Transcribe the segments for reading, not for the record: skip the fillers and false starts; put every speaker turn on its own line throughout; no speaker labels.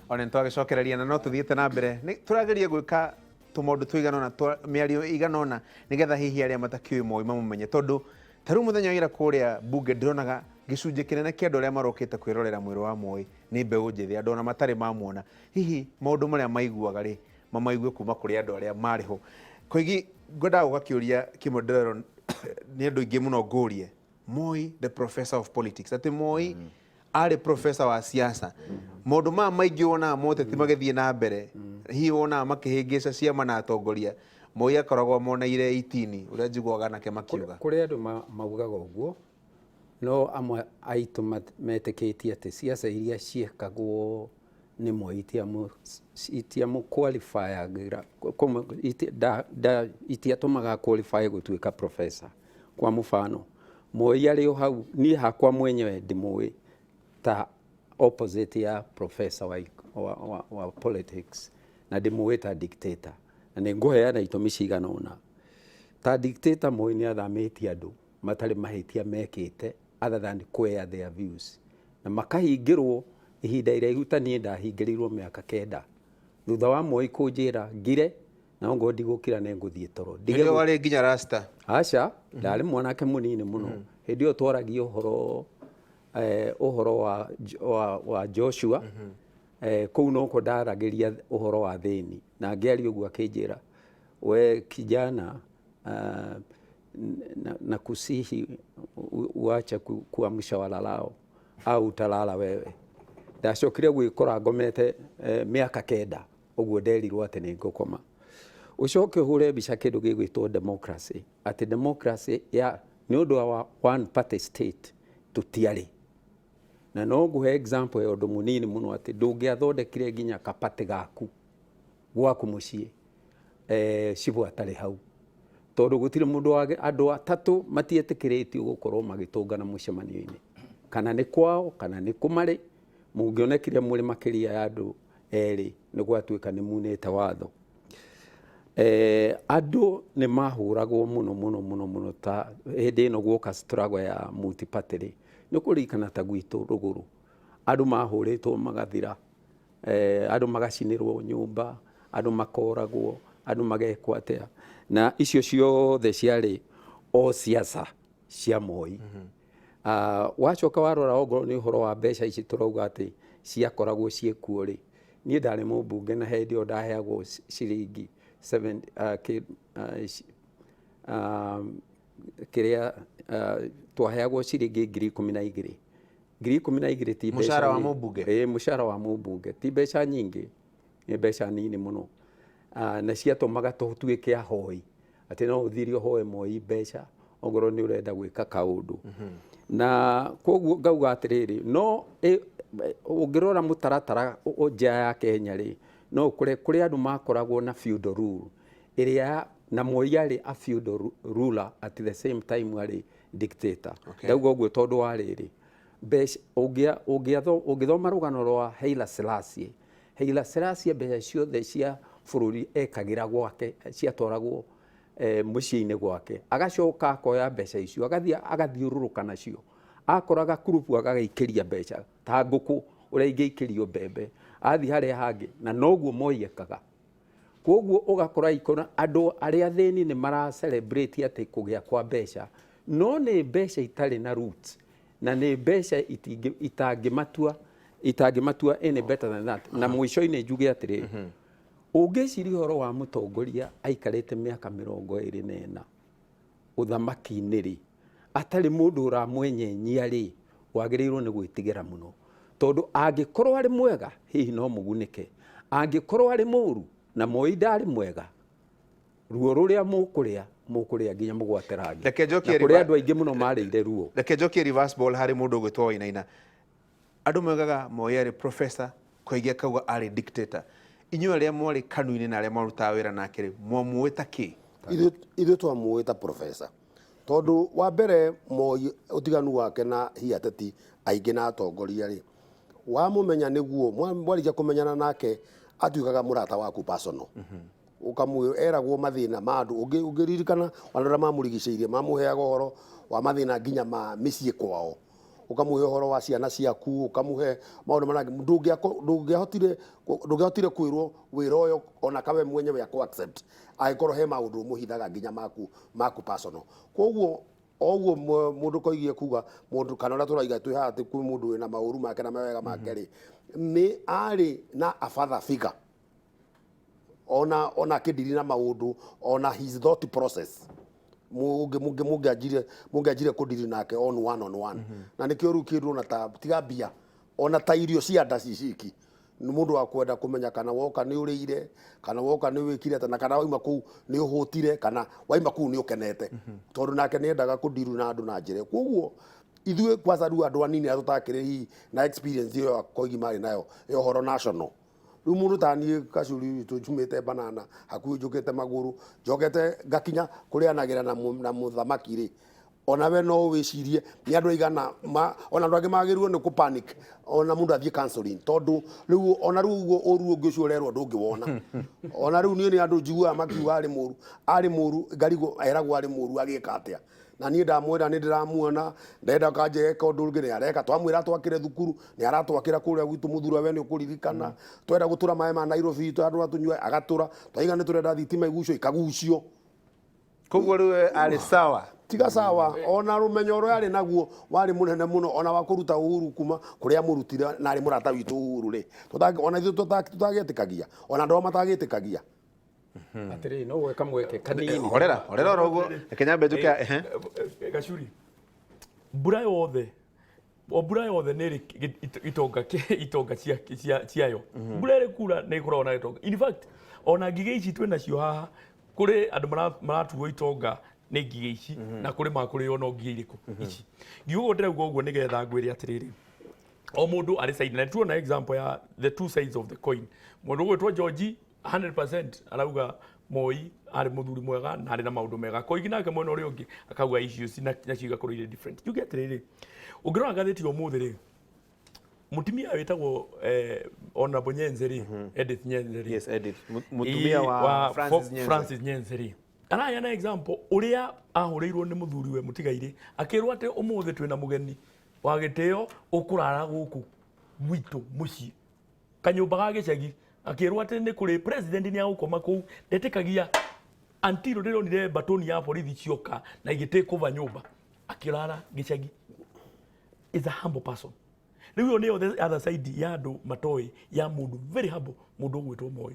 Ona nĩ twagĩcokereria na no tũthiĩte na mbere, nĩ tũrageria gwĩka tũmaũndũ tũigana ũna, mĩario ĩigana ũna, nĩgetha hihi arĩa matakĩũĩ Moi mamũmenye, tondũ ta rĩu mũthenya wa ira kũrĩa mbunge ndĩronaga gĩcunjĩ kĩnene kĩa andũ arĩa marokĩte kwĩrorera mwĩrĩ wa Moi nĩ mbeũ njĩthĩ, andũ ona matarĩ mamuona. Hihi maũndũ marĩa maiguaga rĩ, mamaigue kuma kũrĩ andũ arĩa marĩ ho. Koigi, ngwendaga gũka kĩũria kĩmwe ndĩrerwo nĩ andũ aingĩ mũno ngũrie, Moi the professor of politics, atĩ Moi arĩ professor wa siasa. Maũndũ maya maingĩ wonaga moteti magĩthiĩ na mbere, hihi wonaga makĩhĩngĩca ciama na atongoria, Moi akoragwo moneire itini, ũrĩa njiguaga anake makiuga.
Kũrĩ andũ maugaga ũguo, no amwe aitũ metĩkĩtie atĩ siasa iria ciĩkagwo nĩ Moi itiamũ-qualify-agĩra, itiatũmaga qualify gũtuĩka professor. Kwa mũbano, Moi arĩ o hau, niĩ hakwa mwenyewe ndĩmũĩ ta opposite ya professor wa politics, na ndĩmũĩ ta dictator, na nĩ ngũheana itũmi cigana ũna. Ta dictator, Moi nĩ athamĩtie andũ matarĩ mahĩtia mekĩte other than kũ-air their views, na makahingĩrwo ihinda iraihu. Ta niĩ ndahingĩrĩirwo mĩaka 9 thutha wa Moi kũnjĩra ngire, na ongorwo ndigũkira nĩ ngũthiĩ toro.
Ndige. Hĩndĩ ĩyo warĩ nginya rasta?
Aca, ndarĩ mwanake mũnini mũno. Hĩndĩ ĩyo twaragia ũhoro wa Joshua kũu noko ndaragĩria ũhoro wa thĩni, na ngĩaria ũguo akĩnjĩra, "We kijana, na kusihi uache kuamsha walalao au utalala wewe." Ndacokire gwĩkora ngomete mĩaka 9 ũguo nderirwo atĩ nĩ ngũkoma. Ũcoke ũhũre mbica kĩndũ gĩgwĩtwo democracy, atĩ democracy ya nĩ ũndũ wa one party state tũtiarĩ na. No ngũhe example ya ũndũ mũnini mũno, atĩ ndũngĩathondekire nginya kapatĩ gaku gwaku mũciĩ cibũ atarĩ hau, tondũ gũtirĩ mũndũ wage. Andũ atatũ matietĩkĩrĩtio gũkorwo magĩtũngana mũcemanio-inĩ, kana nĩ kwao kana nĩ kũmarĩ. Mũngĩonekire mũrĩ makĩria ya andũ erĩ, nĩ gwatuĩka nĩ munĩte watho. Andũ nĩ mahũragwo mũno mũno mũno mũno. Ta hĩndĩ ĩno guoka struggle ya multi-party rĩ, nĩ kũririkana ta gwitũ rũgũrũ andũ mahũrĩtwo magathira, andũ magacinĩrwo nyũmba, andũ makoragwo, andũ magekwo atĩa, na icio ciothe ciarĩ o siasa cia Moi. Wacoka warora ongorwo nĩ ũhoro wa mbeca ici tũrauga atĩ ciakoragwo ciĩkuo rĩ, niĩ ndarĩ mũmbunge na hĩndĩ ĩyo ndaheagwo ciringi seven, kĩrĩa twaheagwo ciringi 12,000. 12,000 ti mbeca.
Mũcara wa mũmbunge?
Ĩĩ, mũcara wa mũmbunge ti mbeca nyingĩ, nĩ mbeca nini mũno. Na ciatũmaga tũtuĩke ahoi, atĩ no ũthire ũhoe Moi mbeca ongorwo nĩ ũrenda gwĩka kaũndũ. Na koguo ngauga atĩrĩrĩ, no ũngĩrora mũtaratara nja ya Kenya rĩ, no ũkore kũrĩ andũ makoragwo na feudal rule ĩrĩa, na Moi arĩ a feudal ruler, at the same time arĩ dictator. Ndauga ũguo tondũ wa rĩrĩ, mbeca ũngĩthoma rũgano rwa Haile Selassie, Haile Selassie mbeca ciothe cia bũrũri ekagĩra gwake, ciatwaragwo mũciĩ-inĩ gwake, agacoka akoya mbeca icio agathiĩ agathiũrũrũka nacio, akoraga kurubu agagĩikĩria mbeca ta ngũkũ ũrĩa ingĩikĩrio mbembe, athiĩ harĩa hangĩ, na noguo Moi ekaga. Koguo ũgakora ikona andũ arĩa athĩni nĩ mara celebrate atĩ kũgĩa kwa mbeca, no nĩ mbeca itarĩ na roots, na nĩ mbeca itangĩmatua any better than that. Na mũico-inĩ njuge atĩrĩrĩ, ũngĩciria ũhoro wa mũtongoria aikarĩte mĩaka 24 ũthamaki-inĩ rĩ, atarĩ mũndũ ũramwenyenyia rĩ, wagĩrĩirwo nĩ gwĩtigĩra mũno, tondũ angĩkorwo arĩ mwega hihi no mũgunĩke, angĩkorwo arĩ mũru, na Moi ndarĩ mwega, ruo rũrĩa mũkũrĩa mũkũrĩa nginya mũgwate rangi.
Reke njokie
Na kũrĩ andũ aingĩ mũno marĩire ruo.
Reke njokie reverse ball harĩ mũndũ ũgwĩtwo Wainaina. Andũ moigaga Moi arĩ professor, Koigi akauga arĩ dictator. Inyuĩ arĩa mwarĩ KANU-inĩ na arĩa mwarutaga wĩra nake rĩ, mwamũĩ ta kĩ?
Ithuĩ twamũĩ ta professor, tondũ wa mbere Moi ũtiganu wake na hihi ateti aingĩ na atongoria rĩ, wamũmenya nĩguo mwarĩkia kũmenyana nake atuĩkaga mũrata waku personal. Ũkamwĩ eragwo mathĩna ma andũ. Ũngĩririkana ona arĩa mamũrigicĩirie mamũheaga ũhoro wa mathĩna nginya ma mĩciĩ kwao. Ũkamũhe ũhoro wa ciana ciaku, ũkamũhe maũndũ marĩa ndũngĩahotire kwĩrwo wĩra ũyũ ona kawe mwenyewe akũ accept angĩkorwo he maũndũ ũmũhithaga nginya maku personal. Koguo oguo mũndũ koigie kuga mũndũ kana ũrĩa tũraiga twĩ haha atĩ kwĩ mũndũ wĩna maũru make na mawega make rĩ, nĩ arĩ na a father figure ona akĩndiri na maũndũ, ona his thought process mũngĩanjire kũndiri nake on one on one. Na nĩkĩo rĩu kĩndũ ona ta tiga mbia, ona ta irio cia nda ciciki, nĩ mũndũ wa kwenda kũmenya kana woka nĩ ũrĩire, kana woka nĩ wĩkire atĩa, na kana waima kũu nĩ ũhũtire, kana waima kũu nĩ ũkenete, tondũ nake nĩ endaga kũndiru na andũ na njĩra. Koguo ithuĩ kwanza rĩu andũ anini arĩa tũtakĩrĩ hihi na experience ĩyo Koigi marĩ nayo ya ũhoro national, rĩu mũndũ ta niĩ Kacuri witũ njumĩte banana hakuhĩ, njũkĩte magũrũ, njokete ngakinya kũrĩanagĩra na mũthamaki rĩ, ona we no wĩcirie nĩ andũ aigana ona andũ angĩ magĩrĩirwo nĩ kũ panic, ona mũndũ athiĩ counseling, tondũ rĩu ona rĩu ũguo ũru ũngĩ ũcio ũrerwo ndũngĩwona. Ona rĩu niĩ nĩ andũ njiguaga makiuga arĩ mũru, arĩ mũru, ngarigwo eragwo arĩ mũru agĩka atĩa. Na niĩ ndamwĩra nĩ ndĩramuona ndenda kanje eka ũndũ ũngĩ nĩ areka. Twamwĩra twakĩre thukuru nĩ aratwakĩra kũrĩa gwitũ Mũthura, we nĩ ũkũririkana. Twenda gũtũra maĩ ma Nairobi andũ atũnyue agatũra, twaiga nĩ tũrenda thitima igucio ikagucio.
Koguo rĩu arĩ sawa.
Tiga sawa, ona rũmenyo ũrĩa arĩ naguo warĩ mũnene mũno, ona wa kũruta Uhuru kuma kũrĩa amũrutire na arĩ mũrata witũ Uhuru rĩ, ona ithuĩ tũtagĩtĩkagia, ona andũ ao matagĩtĩkagia.
Atĩrĩrĩ, no gweka mweke kanini.
Horera horera oro ũguo, reke nyambe njũke ehe.
Gacuri, mbura yothe, o mbura yothe nĩ ĩrĩ itonga itonga ciayo. Mbura ĩrĩ kura nĩ ĩkoragwo na itonga. In fact, ona ngigĩ ici twĩ nacio haha, kũrĩ andũ maratuo itonga nĩ ngigĩ ici, na kũrĩ makũrĩo no ngigĩ irĩkũ ici. Ngiuga ũguo, ndĩrauga ũguo nĩgetha ngwĩre atĩrĩrĩ, o mũndũ arĩ side, na tuona example ya the two sides of the coin. Mũndũ ũgwĩtwo George 100% arauga Moi arĩ mũthuri mwega na arĩ na maũndũ mega. Koigi nake mwena ũrĩa ũngĩ akauga issues nacio igakorwo irĩ different. Njuge atĩrĩrĩ, ũngĩrora ngathĩti ya ũmũthĩ rĩ, mũtumia wĩtagwo Honorable Nyenze rĩ, Edith Nyenze rĩ,
Yes, Edith, mũtumia wa Francis Nyenze.
Francis Nyenze rĩ, araheana example ũrĩa ahũrĩirwo nĩ mũthuri we mũtigairĩ, akĩrwo atĩ ũmũthĩ twĩna mũgeni wa gĩtĩo ũkũrara gũkũ gwitũ mũciĩ kanyũmba ga gĩcagi, akĩrwo atĩ nĩ kũrĩ president nĩ agũkoma kũu. Ndetĩkagia until ndĩronire batoni ya borithi cioka na igĩ take over nyũmba, akĩrara gĩcagi. Is a humble person. Rĩu ĩyo nĩyo the other side ya andũ matoĩ ya mũndũ very humble, mũndũ ũgwĩtwo Moi,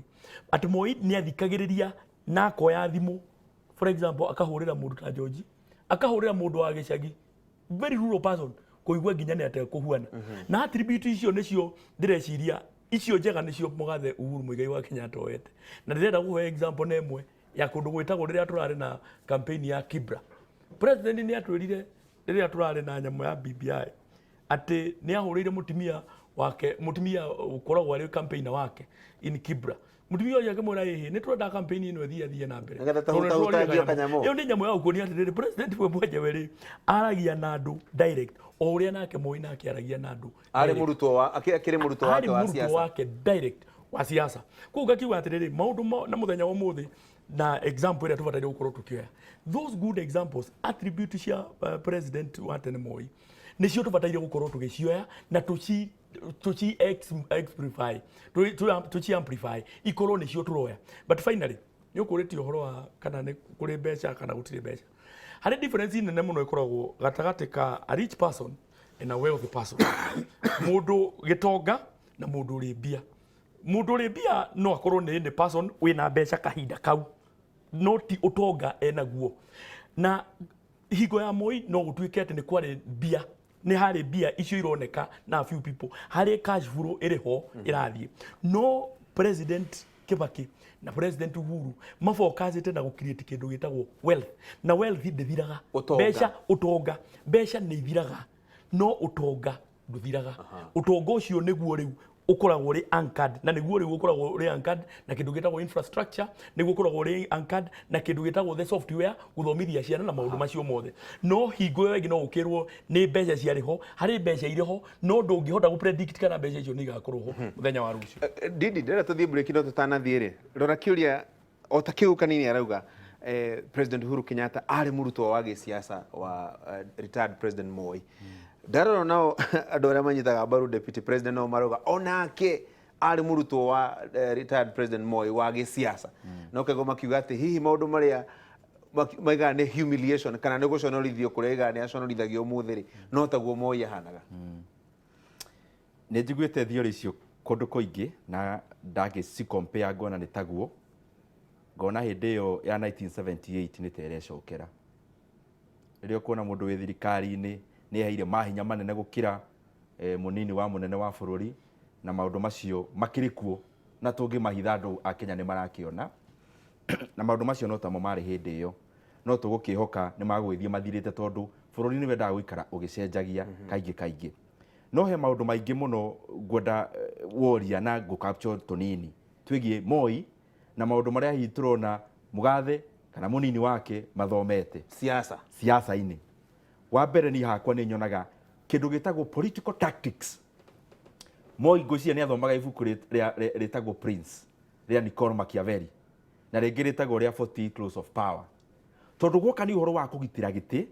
atĩ Moi nĩ athikagĩrĩria na akoya thimũ, for example, akahũrĩra mũndũ ta George, akahũrĩra mũndũ wa gĩcagi, very rural person, kũigua nginya nĩ atĩa kũhuana. Na attribute icio nĩcio ndĩreciria icio njega nĩcio mũgathe Uhuru Muigai wa Kenyatta oete. Na ndĩrenda kũhe example na ĩmwe ya kũndũ gwĩtagwo, rĩrĩa tũrarĩ na campaign ya Kibra, president nĩ atwĩrire rĩrĩa tũrarĩ na nyamũ ya BBI atĩ nĩ ahũrĩire mũtumia wake, mũtumia ũkoragwo arĩ campaigner wake in Kibra, mũtumia ũcio akĩmwĩra, "Ĩhĩ, nĩ tũrenda campaign ĩno ĩthiĩ athiĩ na mbere."
Nĩgetha
Tondũ nĩ
tũhutahutangio
tũrorire
kanyamũ.
Ĩyo nĩ nyamũ ya gũkuonia atĩrĩrĩ, president we mwenyewe rĩ, aragia na andũ direct, o ũrĩa nake Moi nake aragia na andũ
Arĩ
direct.
mũrutwo wa akĩrĩ mũrutwo wake
Arĩ
wa
mũrutwo
siasa.
Wake direct wa siasa. Koguo ngakiuga atĩrĩrĩ, maũndũ na mũthenya wa ũmũthĩ na example ĩrĩa tũbataire gũkorwo tũkĩoya, those good examples, attribute cia president wa tene Moi, nĩcio tũbataire gũkorwo tũgĩcioya na tũci amplify, tũci amplify, ikorwo nĩcio tũroya. But finally, nĩ ũkũrĩtie ũhoro wa kana nĩ kũrĩ mbeca kana gũtirĩ mbeca. Harĩ difference nene mũno ĩkoragwo gatagatĩ ka a rich person and a wealthy person, mũndũ gĩtonga na mũndũ ũrĩ mbia. Mũndũ ũrĩ mbia no akorwo nĩ any person wĩna mbeca kahinda kau, no ti ũtonga enaguo. Na hingo ya Moi no gũtuĩke atĩ nĩ kwarĩ mbia, nĩ harĩ mbia icio ironeka na few people, harĩ cash flow ĩrĩ ho ĩrathiĩ, no President Kibaki na President Uhuru mabokacĩte na gũcreate kĩndũ gĩtagwo wealth, na wealth ndĩthiraga.
Ũtonga.
Mbeca, ũtonga, mbeca nĩ ithiraga, no ũtonga ndũthiraga. Ũtonga ũcio nĩguo rĩu ũkoragwo ũrĩ anchored, na nĩguo rĩu ũkoragwo ũrĩ anchored na kĩndũ gĩtagwo infrastructure, nĩguo ũkoragwo ũrĩ anchored na kĩndũ gĩtagwo the software, gũthomithia ciana na maũndũ macio mothe. No hingo ĩyo ĩngĩ no ũkĩrwo nĩ mbeca ciarĩ ho, harĩ mbeca irĩ ho, no ndũngĩhota gũ predict kana mbeca icio nĩ igakorwo ho mũthenya wa rũciũ.
Didi, ndĩrenda tũthiĩ break, no tũtanathiĩ rĩ, rora kĩũria o ta kĩu kanini arauga President Uhuru Kenyatta arĩ mũrutwo wa gĩsiasa wa retired President Moi. Ndarora nao andũ arĩa manyitaga mbaru deputy president nao marauga onake arĩ mũrutwo wa retired president Moi wa gĩsiasa, no kego makiuga atĩ hihi maũndũ marĩa maigaga nĩ humiliation kana nĩ gũconorithio kũrĩa aigaga nĩ aconorithagio ũmũthĩ rĩ, no taguo Moi ahanaga.
Nĩ njiguĩte theory icio kũndũ kũingĩ na ndagĩcicompare ngona nĩ taguo, ngona hĩndĩ ĩyo ya 1978 nĩ ta ĩrecokera, rĩrĩa ũkuona mũndũ wĩ thirikari-inĩ nĩ eheire mahinya manene gũkĩra mũnini wa mũnene wa bũrũri, na maũndũ macio makĩrĩ kuo na tũngĩmahitha andũ a Kenya nĩ marakĩona na maũndũ macio no tamo marĩ hĩndĩ ĩyo, no tũgũkĩhoka nĩ magũgĩthiĩ mathirĩte tondũ bũrũri nĩ wendaga gũikara ũgĩcenjagia kaingĩ kaingĩ. No he maũndũ maingĩ mũno ngwenda woria na ngũ capture tũnini twĩgiĩ Moi na maũndũ marĩa hihi tũrona Mũgathe kana mũnini wake mathomete
siasa
siasa-inĩ. Wa mbere niĩ hakwa nĩ nyonaga kĩndũ gĩtagwo political tactics. Moi ngwĩciria nĩ athomaga ibuku rĩtagwo Prince rĩa Niccolo Machiavelli na rĩngĩ rĩtagwo rĩa 48 Laws of Power, tondũ guoka nĩ ũhoro wa kũgitĩra gĩtĩ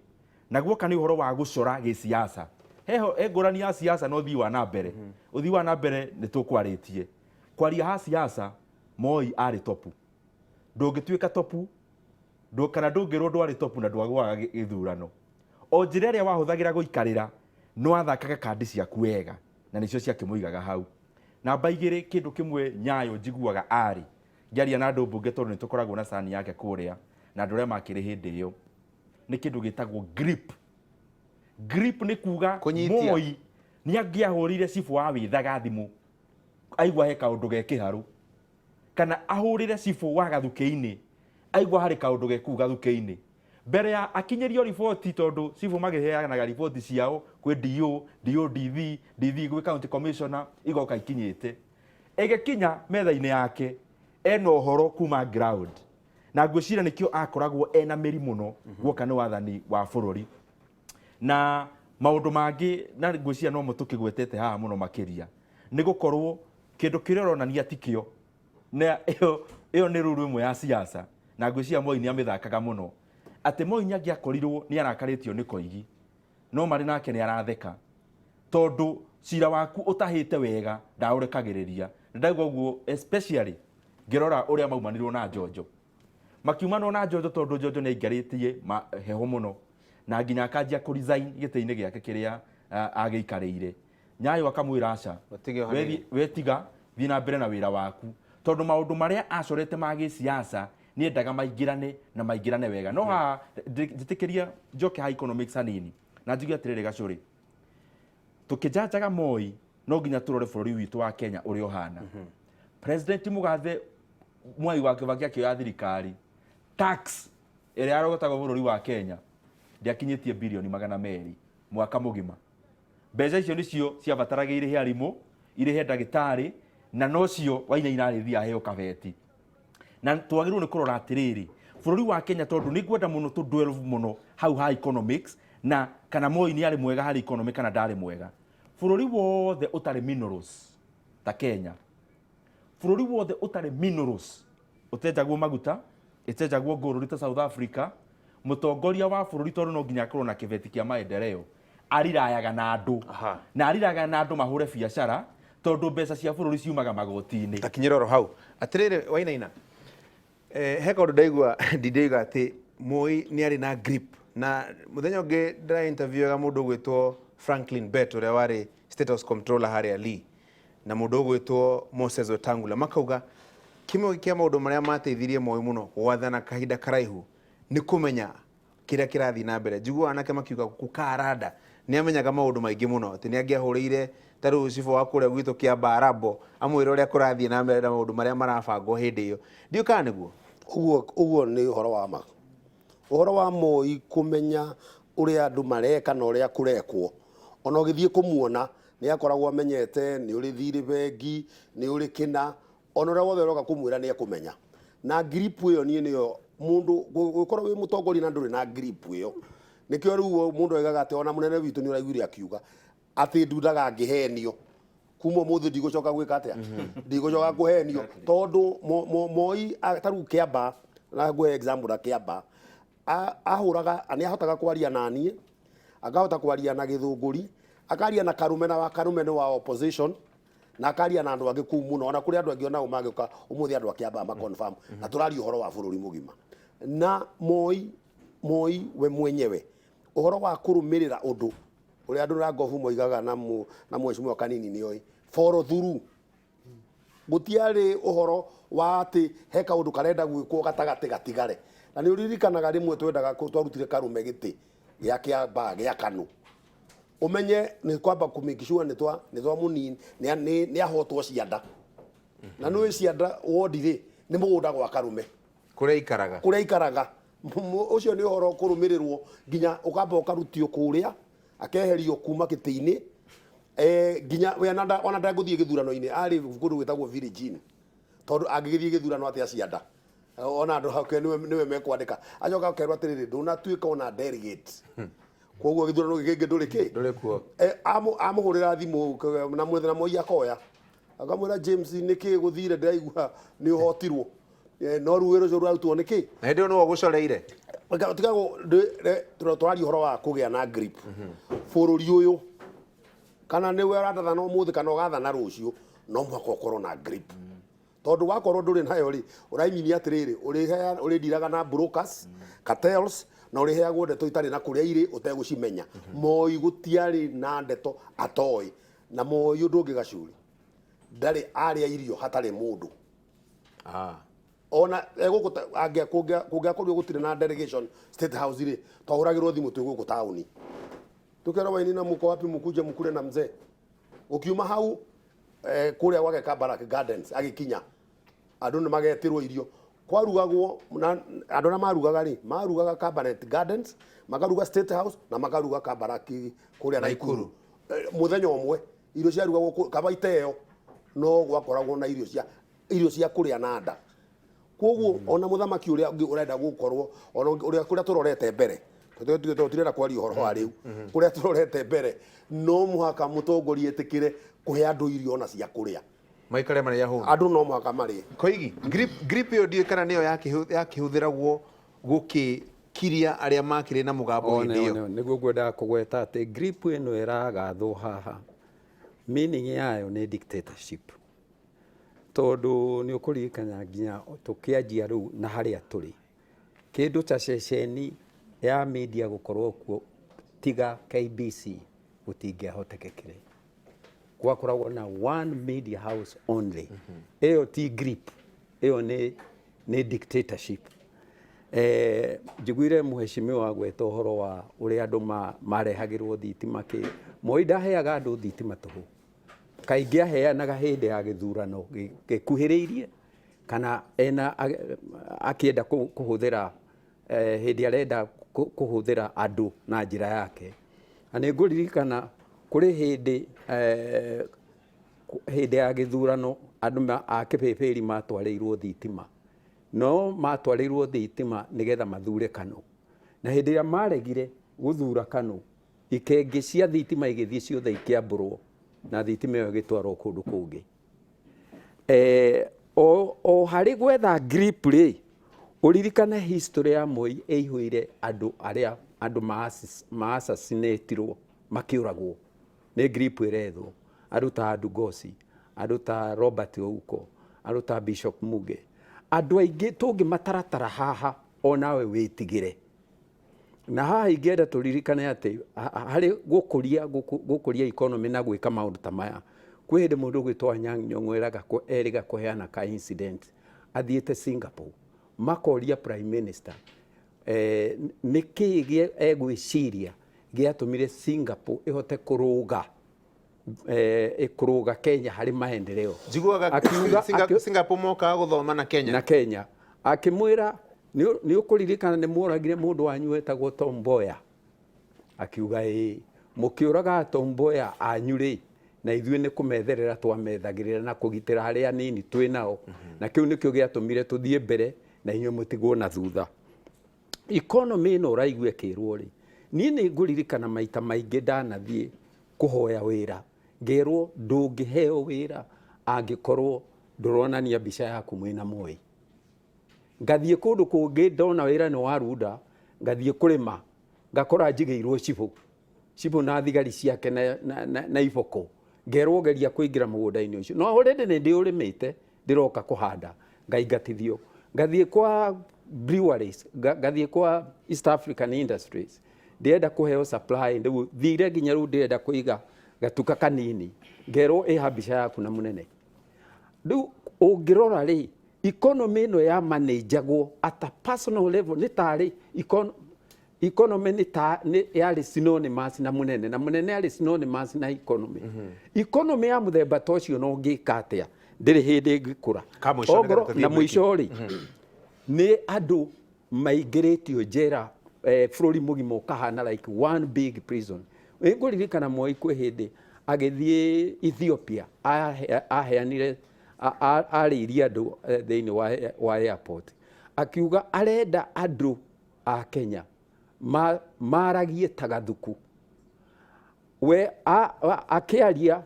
na guoka nĩ ũhoro wa gũcora gĩsiasa. Heho he ngũrani ya siasa na ũthii wa na mbere. Ũthii wa na mbere nĩ tũkwarĩtie kwaria ha siasa. Moi arĩ topu, ndũngĩtuĩka topu kana ndũngĩrwo ndwarĩ topu na ndwagũaga gĩthurano. O njĩra ĩrĩa wahũthagĩra gũikarĩra nĩ wathakaga kandi ciaku wega na nĩcio ciakĩmũigaga hau. Namba igĩrĩ, kĩndũ kĩmwe Nyayo njiguaga arĩ ngĩaria na andũ mbunge, tondũ nĩ tũkoragwo na cani yake kũrĩa na andũ arĩa makĩrĩ hĩndĩ ĩyo, nĩ kĩndũ gĩtagwo grip. Grip nĩ kuga
Kũnyitia.
Moi nĩ angĩahũrire cibũ wa Wĩthaga thimũ aigua he kaũndũ ge kĩharũ, kana ahũrĩre cibũ wa Gathukĩ-inĩ aigua harĩ kaũndũ ge kũu Gathukĩ-inĩ mbere ya akinyĩrio riboti, tondũ cibũ magĩheanaga riboti ciao kwĩ DO, DO DV, DV gwĩ county commissioner, igoka ikinyĩte ĩgĩkinya metha-inĩ yake ena ũhoro kuma ground. Na ngwĩciria nĩkĩo akoragwo ena mĩri mũno guoka nĩ wathani wa bũrũri na maũndũ mangĩ, na ngwĩciria no mo tũkĩgwetete haha mũno makĩria, nĩ gũkorwo kĩndũ kĩrĩa ũronania tikĩo na ĩyo nĩ ruru ĩmwe ya siasa, na ngwĩciria Moi nĩ amĩthakaga mũno, atĩ Moi nĩ angĩakorirwo nĩ arakarĩtio nĩ Koigi no marĩ nake nĩ aratheka, tondũ cira waku ũtahĩte wega ndaũrekagĩrĩria. Ndaigua ũguo especially ngĩrora ũrĩa maumanirwo na Njonjo, makiumanwo na Njonjo tondũ Njonjo nĩ aingarĩtie heho mũno na nginya akanjia kũ resign gĩtĩ-inĩ gĩake kĩrĩa agĩikarĩire. Nyayo akamwĩra aca,
Ũtige o hanini.
We tiga, thiĩ na mbere na wĩra waku, tondũ maũndũ marĩa acorete ma gĩsiasa nĩ endaga maingĩrane na maingĩrane wega. No haha njĩtĩkĩria njoke ha economics hanini na njuge atĩrĩrĩ, Gacũrĩ, tũkĩnjanjaga Moi no nginya tũrore bũrũri witũ wa Kenya ũrĩa ũhana. President Mũgathe Mwai wa Kibaki akĩoya thirikari, tax ĩrĩa yarogotagwo bũrũri wa Kenya ndĩakinyĩtie birioni 200 mwaka mũgima. Mbeca icio nĩcio ciabataraga irĩhe arimũ, irĩhe ndagĩtarĩ, na nocio Wainaina arĩthiĩ aheo kabeti. Na twagĩrĩirwo nĩ kũrora atĩrĩrĩ, bũrũri wa Kenya, tondũ nĩ ngwenda mũno tũ dwell mũno hau ha economics na kana Moi nĩ arĩ mwega harĩ economy kana ndarĩ mwega. Bũrũri wothe ũtarĩ minerals ta Kenya, bũrũri wothe ũtarĩ minerals, ũtenjagwo maguta, ĩtenjagwo ngũrũri ta South Africa, mũtongoria wa bũrũri, tondũ no nginya akorwo na kĩbeti kĩa maendeleo, arirayaga na andũ na arirayaga na andũ mahũre biacara, tondũ mbeca cia bũrũri ciumaga magoti-inĩ.
Takinyĩra oro hau atĩrĩrĩ, Wainaina, he kaũndũ ndaigua ndindĩiga atĩ Moi nĩ arĩ na grip, na mũthenya ũngĩ ndĩra interviewaga mũndũ ũgwĩtwo Franklin Bet ũrĩa warĩ State House Comptroller harĩa Lee na mũndũ ũgwĩtwo Moses Wetangula, makauga kĩmwe kĩa maũndũ marĩa mateithirie Moi mũno gwathana kahinda karaihu nĩ kũmenya kĩrĩa kĩrathiĩ na mbere. Njiguaga anake makiuga gũkaranda nĩ amenyaga maũndũ maingĩ mũno, atĩ nĩ angĩahũrĩire ta rĩu cibũ wa kũrĩa gwitũ kĩa Barabo amwĩre ũrĩa kũrathiĩ na mbere na maũndũ marĩa marabangwo hĩndĩ ĩyo. Ndiũĩ kana nĩguo.
Ũguo nĩ ũhoro wa ma, ũhoro wa Moi kũmenya ũrĩa andũ mareka na ũrĩa kũrekwo. Ona ũgĩthiĩ kũmuona nĩ akoragwo amenyete nĩ ũrĩ thirĩ bengi, nĩ ũrĩ kĩna, ona ũrĩa wothe ũroka kũmwĩra nĩ ekũmenya. Na grip ĩyo niĩ nĩyo mũndũ gũkorwo wĩ mũtongoria na ndũrĩ na grip ĩyo, nĩkĩo rĩu mũndũ oigaga atĩ ona mũnene witũ nĩ ũraiguire akiuga atĩ ndundaga ngĩhenio, kuma ũmũthĩ ndigũcoka gwĩka atĩa, ndigũcoka kũhenio, tondũ Moi ta rĩu Kĩamba, na ngũhe example na Kĩamba, ahũraga nĩ ahotaga kwaria na niĩ, akahota kwaria na Gĩthũngũri. Akaria na Karume, na wa Karume nĩ wa opposition, na akaria na andũ angĩ kũu mũno, ona kũrĩ andũ angĩ onao magĩũka ũmũthĩ, andũ akĩamba ma confirm, na tũraria ũhoro wa bũrũri mũgima. Na Moi we mwenyewe, ũhoro wa kũrũmĩrĩra ũndũ ũrĩa andũ na ngobu moigaga na mheshimiwa Kanini nĩoĩ follow through, gũtiarĩ ũhoro wa atĩ he kaũndũ karenda gwĩkwo gatagatĩ gatigare. Na nĩ ũririkanaga rĩmwe twendaga twarutire Karume gĩtĩ gĩa kĩamba gĩa KANU, ũmenye nĩ kwamba kũ make sure nĩ twa mũnini nĩ ahotwo cianda, na nĩ cianda wodi rĩ, nĩ mũgũnda gwa Karume.
Kũrĩa ikaraga.
Kũrĩa ikaraga. Ũcio nĩ ũhoro kũrũmĩrĩrwo nginya ũkamba ũkarutio kũrĩa, akeherio kuma gĩtĩ-inĩ, nginya we ona ndangũthiĩ gĩthurano-inĩ, arĩ kũndũ gwĩtagwo village-inĩ, tondũ angĩgĩthiĩ gĩthurano atĩa cianda ona andũ hake nĩwe mekwandĩka. Acoka akerwo atĩrĩrĩ, ndũnatuĩka ona delegate, koguo gĩthurano gĩkĩ ndũrĩ kĩ.
Ndũrĩ kuo.
Amũhũrĩra thimũ na mũthenya Moi akoya, akamwĩra, "James, nĩkĩ gũthire? Ndĩraigua nĩ ũhotirwo." No rĩu wĩra ũcio ũrarutwo nĩkĩ?
Na hĩndĩ ĩyo nĩwe ũgũcoreire.
Tigago tũraria ũhoro wa kũgĩa na grip bũrũri ũyũ, kana nĩwe ũrathana ũmũthĩ kana ũgathana rũciũ, no mũhaka ũkorwo na grip, tondũ wakorwo ndũrĩ nayo rĩ, ũraiminia atĩrĩrĩ, ũrĩndiraga na brokers, cartels, na ũrĩheagwo ndeto itarĩ na kũrĩa irĩ ũtegũcimenya. Moi gũtiarĩ na ndeto atoĩ. Na Moi ũndũ ũngĩ gacuri, ndarĩ arĩa irio hatarĩ mũndũ. Ona egũkũ kũngĩakorirwo gũtirĩ na delegation State House rĩ, twahũragĩrwo thimũ twĩ gũkũ taũni, tukerwo, "Wainina, muko wapi? Mukuje mukule na mzee." Ũkiuma hau kũrĩa gwake Kabarak Gardens, agĩkinya andũ nĩ magetĩrwo irio, kwarugagwo na andũ arĩa marugaga rĩ, marugaga Kabarak Gardens, makaruga State House na makaruga Kabarak kũrĩa Naikuru. Mũthenya ũmwe irio ciarugagwo kaba iteo, no gwakoragwo na irio cia kũrĩa na nda. Koguo ona mũthamaki ũrĩa ũngĩ ũrenda gũkorwo ona ũrĩa kũrĩa tũrorete mbere, tũtirenda kwaria ũhoro wa rĩu, kũrĩa tũrorete mbere, no mũhaka mũtongoria etĩkĩre kũhe andũ irio ona cia kũrĩa.
Maikare marĩa hũnu.
Andũ no mũhaka marĩe.
Koigi, grip ĩyo ndiũĩ kana nĩyo yakĩhũthĩragwo gũkĩkiria arĩa makĩrĩ na mũgambo
One,
hĩndĩ ĩyo.
One, nĩguo ngwendaga kũgweta atĩ grip ĩno ĩragathwo haha, meaning yayo nĩ dictatorship, tondũ nĩ ũkũririkana nginya tũkĩanjia rĩu na harĩa tũrĩ, kĩndũ ta ceceni ya media gũkorwo kuo tiga KBC gũtingĩahotekekire. Gwakoragwo na one media house only. Ĩyo ti grip, ĩyo nĩ dictatorship. Njiguire mheshimiwa agweta ũhoro wa ũrĩa andũ marehagĩrwo thitima kĩ. Moi ndaheaga andũ thitima tũhũ, kaingĩ aheanaga hĩndĩ ya gĩthurano gĩkuhĩrĩirie, kana ena akĩenda kũhũthĩra hĩndĩ arenda kũhũthĩra andũ na njĩra yake. Na nĩ ngũririkana kũrĩ hĩndĩ hĩndĩ ya gĩthurano andũ a Kĩbĩbĩri matwarĩirwo thitima, no matwarĩirwo thitima nĩgetha mathure KANU, na hĩndĩ ĩrĩa maregire gũthura KANU, ikenge cia thitima igĩthiĩ ciothe ikĩambũrwo na thitima ĩyo ĩgĩtwarwo kũndũ kũngĩ. O harĩ gwetha grip rĩ, ũririkane history ya Moi ĩihũire andũ arĩa andũ ma-assassinatirwo, makĩũragwo nĩ grip ĩrethwo, andũ ta Ndugosi, andũ ta Robert Ouko, andũ ta Bishop Muge, andũ aingĩ tũngĩmataratara haha onawe wĩtigĩre. Na haha ingĩenda tũririkane atĩ harĩ gũkũria economy na gwĩka maũndũ ta maya, kwĩ hĩndĩ mũndũ ũgwĩtwo Anyang' Nyong'o erĩga kũheana ka incident athiĩte Singapore, makoria prime minister nĩ kĩĩ egwĩciria gĩatũmire Singapore ĩhote kũrũga Kenya harĩ maendeleo.
Njiguaga Singapore mokaga gũthoma na Kenya.
Na Kenya. Akĩmwĩra, nĩ ũkũririkana nĩ mworagire mũndũ wanyu wetagwo Tom Mboya?" Akiuga, "Ĩĩ." "Mũkĩũraga Tom Mboya anyu rĩ, na ithuĩ nĩ kũmetherera twamethagĩrĩra na kũgitĩra arĩa anini twĩ nao, na kĩu nĩkĩo gĩatũmire tũthiĩ mbere na inyuĩ mũtigwo na thutha." Economy ĩno ũraigua ĩkĩrwo rĩ, niĩ nĩ ngũririkana maita maingĩ ndanathiĩ kũhoya wĩra, ngerwo ndũngĩheo wĩra angĩkorwo ndũronania mbica yaku mwĩna Moi. Ngathiĩ kũndũ kũngĩ, ndona wĩra nĩ wa runda, ngathiĩ kũrĩma, ngakora njigĩirwo cibũ. Cibũ na thigari ciake na iboko, ngerwo geria kũingĩra mũgũnda-inĩ ũcio, no already nĩ ndĩũrĩmĩte, ndĩroka kũhanda, ngaingatithio, ngathiĩ kwa breweries, ngathiĩ kwa East African Industries, ndĩrenda kũheo supply, rĩu thire nginya rĩu ndĩrenda kũiga gatuka kanini, ngerwo ĩha mbica yaku na mũnene. Rĩu ũngĩrora rĩ, economy ĩno ya manĩnjagwo at a personal level, nĩ tarĩ economy nĩ ta nĩ yarĩ synonymous na mũnene, na mũnene arĩ synonymous na economy. Economy ya mũthemba ta ũcio no ũngĩka atĩa, ndĩrĩ hĩndĩ ĩngĩkũra.
Ka mũico nĩgetha
Ongorwo-
tũthiĩ
na
break.
Mũico rĩ, nĩ andũ maingĩrĩtio njera, bũrũri mũgima ũkahana like one big prison. Ngũririkana Moi kwĩ hĩndĩ agĩthiĩ Ethiopia, aheanire arĩirie andũ thĩinĩ wa airport, akiuga arenda andũ a Kenya maragie ta gathuku. We akĩaria,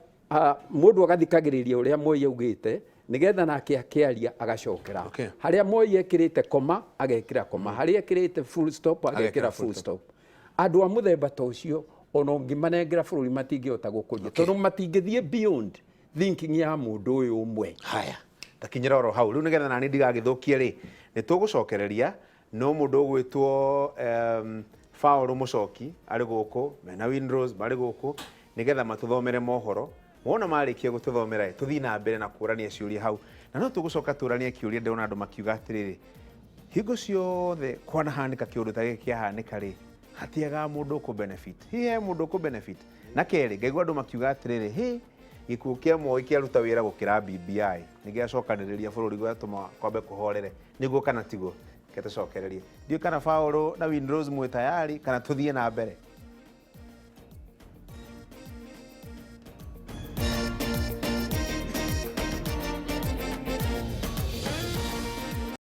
mũndũ agathikagĩrĩria ũrĩa Moi augĩte, nĩgetha nake akĩaria agacokera harĩa Moi ekĩrĩte koma agekĩra koma, harĩa ekĩrĩte full stop agekĩra
Agekĩra
full stop. Andũ a mũthemba ta ũcio, ona ũngĩmanengera bũrũri, matingĩhota gũkũria, tondũ matingĩthiĩ beyond thinking ya mũndũ ũyũ ũmwe.
Haya, takinyĩra oro hau rĩu nĩgetha nani ndigagĩthũkie rĩ, nĩ tũgũcokereria no mũndũ ũgwĩtwo Paul Mũcoki arĩ gũkũ, mena Winrose marĩ gũkũ, nĩgetha matũthomere mohoro. Wona marĩkia gũtũthomera ĩ, tũthiĩ na mbere na kũrania ciũria hau, na no tũgũcoka tũranie kĩũria. Ndĩrona andũ makiuga atĩrĩrĩ, hingo ciothe kwanahanĩka kĩũndũ ta gĩkĩ kĩahanĩka rĩ, hatiagaga mũndũ ũkũ benefit. Hihi he mũndũ ũkũ benefit? Na kerĩ, ngaigua andũ makiuga atĩrĩrĩ, hĩ, gĩkuũ kĩa Moi kĩaruta wĩra gũkĩra BBI, nĩ gĩacokanĩrĩria bũrũri, gwatũma kwambe kũhorere. Nĩguo kana tiguo? Reke tũcokererie. Ndiũĩ kana Paul na Winrose mwĩ tayari kana tũthiĩ na mbere.